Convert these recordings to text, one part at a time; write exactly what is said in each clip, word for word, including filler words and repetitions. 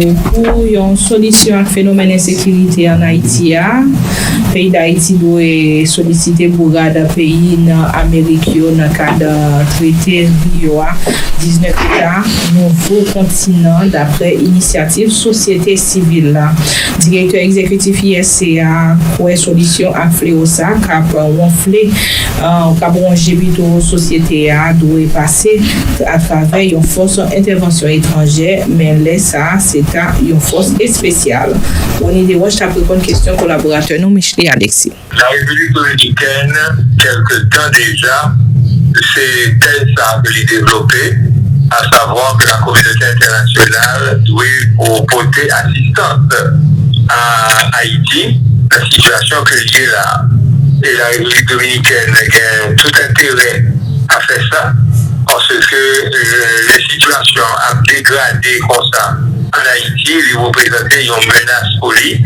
Pou yon solisyon ak fenomèn ensekirite ann Ayiti a, peyi Dayiti dwe solisite bourad peyi nan Amerik yo nan kad trete Rio a, diznèf eta nouvo kontinan, daprè inisyativ sosyete sivil la. Direktè egzekitif U S C a kwè solisyon ak fleo sa k ap wonfle, k ap wonje pito sosyete a dwe pase atravè yon fòs entèvansyon etranjè, men lè sa a se ta yon fòs espesyal. Rony Desroches t ap reponn kesyon kolaboratè nou Michelet Alexis. La République dominicaine, quelque temps déjà, se tèz sa ke li devlope, à savoir que la communauté internationale dwe pote asistans a Ayiti nan sitiyasyon ke l ye la. E la Repiblik Dominikèn gen tout enterè a fè sa, paske lè sitiyasyon ap degrade konsa ann Ayiti, li reprezante yon menas pou li,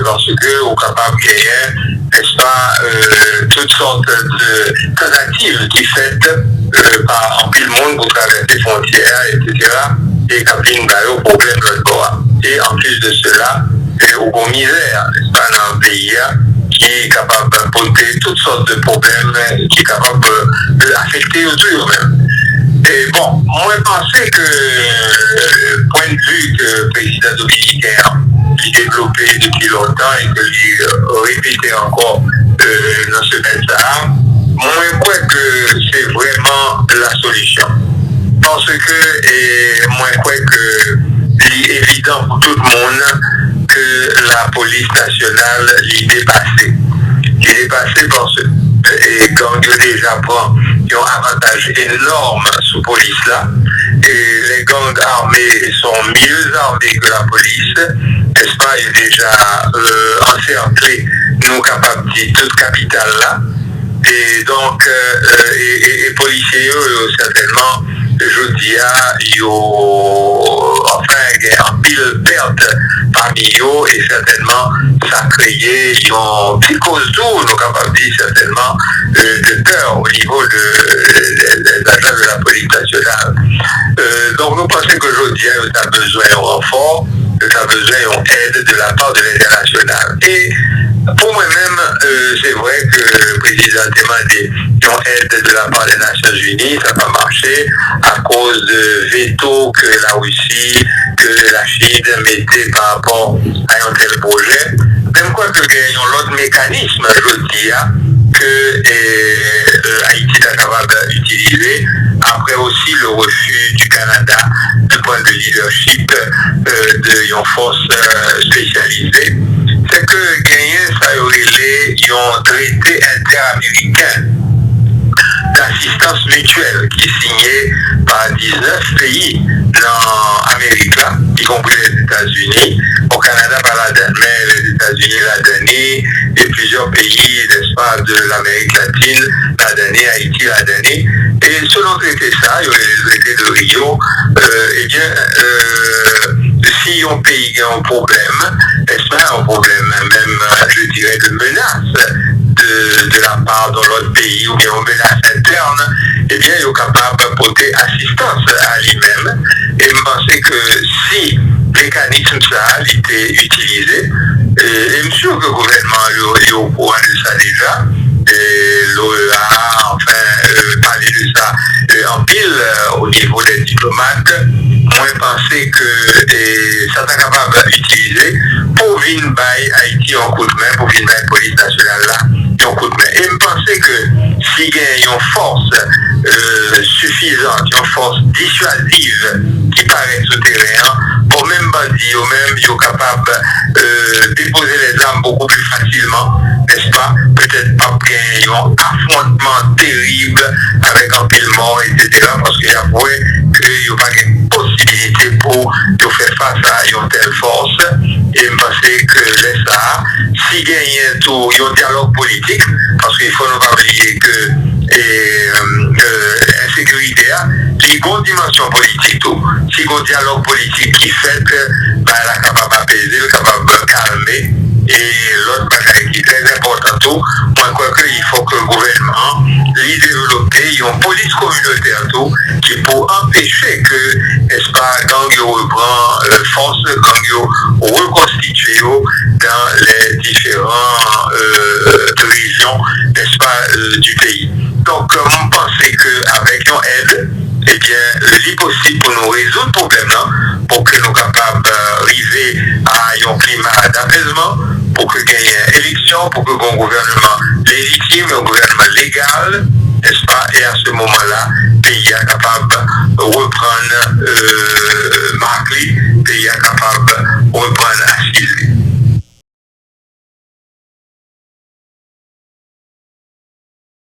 paske ou kapab genyen, nèspa, tout sòt de tantativ ki fèt pa anpil moun pou travèse fwontyè a, etsetera, e k ap vin ba yo pwoblèm lòt bò a. E anplis de sela, ou gon mizè, nèspa, nan peyi a, ki kapab pote tout sòt de pwoblèm ki kapab afekte yo tou yo menm. E bon, mwen panse ke pwennvi ke prezidan dominiken an li devlope depi lontan e ke li repete ankò nan semèn sa a, mwen kwè ke se vrèman la solisyon. Paske mwen kwè ke li evidan pou tout moun ke lapolis nasyonal li depase. Li depase paske gang yo deja pran yon avantaj enòm sou polis la. E lè gang ame se yon mye ame ke lapolis, nèspa, yo deja ansèkle, nou kapab di, tout kapital la. E donk, e polisye yo, yo sètènman, jodi a, yo, anfen, gen anpil pèt pami yo, e sètènman, sa kreye yon ti koz tou, nou kapab di sètènman, de pè o nivo de, de, de, de, de la polis nasyonal. Donk, nou panse ke jodi a, yo ta bezwen yon ranfò, yo ta bezwen yon èd de la pa de lentènasyonal. E pou mwen menm, se vre ke prezidan te mande yon èd de la pa de Nasyonzini, sa pa mache akoz de veto ke Larisi, ke Lachin mete pa rapò a yon tèl pwojè. Men m kwè ke gen yon lòt mekanism jodi a ke Ayiti ta kapab itilize, apre osi le refus du Canada de prendre le leadership de yon fòs espesyalize, se ke genyen sa yo rele yon trete entèameriken d'asistans mityèl ki sinye pa diznèf peyi nan Amerik la, ikonpri Lèzetazini. Bon, Kanada pa ladan, men Lèzetazini ladan li, e plizyè peyi, nèspa, de Lamerik Latin ladan li, Ayiti ladan li. E selon trete sa, yo rele trete de Rio, ebyen, si yon peyi gen yon pwoblèm, nèspa, yon pwoblèm menm, je dirais, de menace de, de la part de lòt peyi oubyen yon menas entèn, ebyen, yo kapab pote asistans a li menm. E m panse ke si mekanism sa a li te itilize, e, e m si ke gouvènman yo, yo okouran de sa deja, e, l'OEA, anfen, e, pale de sa, e, anpil, e, o nivo dè diplomat, mwen panse ke, e, sa ta kapab itilize pou vin bay Ayiti yon kout men, pou vin bay polis nasyonal la yon kout men. E m panse ke si gen yon fòs, e, sifizan, yon fòs disyaziv ki parèt sou teren an, bon, menm bandi yo menm, yo kapab, e, depoze lèzam bokou pli fasilman, nèspa? Petèt p ap gen yon afwontman terib avèk anpil mò, etsetera, paske y ap wè ke yo pa gen posibilite pou yo fè fas a yon tèl fòs. E m panse ke lè sa a, si genyen tou yon dyalòg politik, paske fò nou pa bliye ke, e, e, ensekirite a, li gon dimansyon politik tou. Si gon dyalòg politik ki fèt, bagay la kapab apeze, l kapab kalme, E lòt bagay ki trè enpòtan tou, mwen kwè ke il faut que gouvènman an li devlope yon polis kominotè tou ki pou anpeche ke, nèspa, gang yo repran euh, fòs, gang yo rekonstitye yo dans les différentes euh, régions, nèspa, euh, du pays. Donk, euh, mwen panse ke avèk yon èd, ebyen, li posib pou nou rezoud pwoblèm nan, pou ke nou kapab euh, rive a yon klima d'apèzman, pou ke genyen eleksyon, pou ke gen yon gouvènman lejitim, yon gouvènman legal, nèspa? E a se moman la, peyi a kapab reprann euh,